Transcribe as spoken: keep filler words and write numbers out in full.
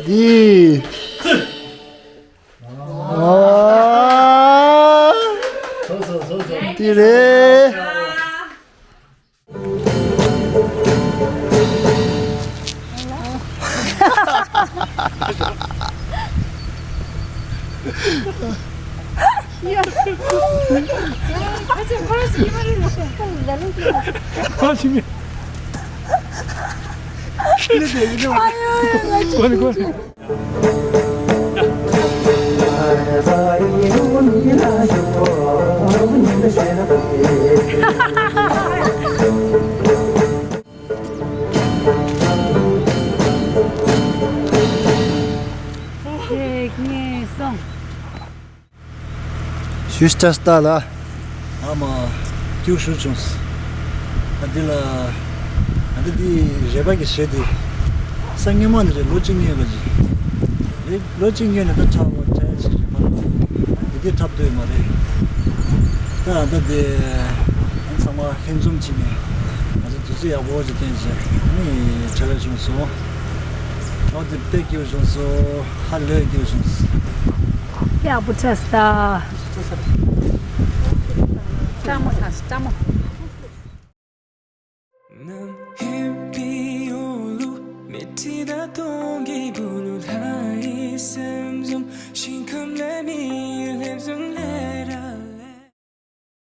འདི། ཨ། འདི་རེད། ཁྱེད་ངས་སོང་། ཞུས་ཅ་སྟ་ལ། ཨ་མ། སྐྱུག་ཞུ་བྱུང་། ཨ་འདི་ལ། ཨ་འདི་འདི་རེ་བ་གི་གཞས་འདི། ས་སྔོན་མ་ནས་རེད། ལོ་གཅིག་སྔོན་ལ་ཅིག་རེད། ལོ་གཅིག་སྔོན་ནས་ད་འཁྲབ་པ་འཁྲབ་ཡ་ཅིག་རེད་པ། འདི་འདི་འཁྲབ་འདོད་མ་རེད། ད་ཨ་ད་འདི། ཨ་ཚང་མ་ལྷན་འཛོམས་བྱས་ནས། ང་ཚོ་དུས་ཚོད་ཡག་པོ་ཅིག་བསྟན་བྱས་ནས་འཁྲབ་ཡ་བྱུང་སོང་། ཨ་འདི་དཔེ་སྐྱིད་པོ་བྱུང་སོང་། ཧ་ལས་སྐྱིད་པོ་བྱུང་སོང་། ཡག་པོ་འཁྲབ་སྟ། སྐྲ་མོ་ལྷག་སྐྲ་མོ།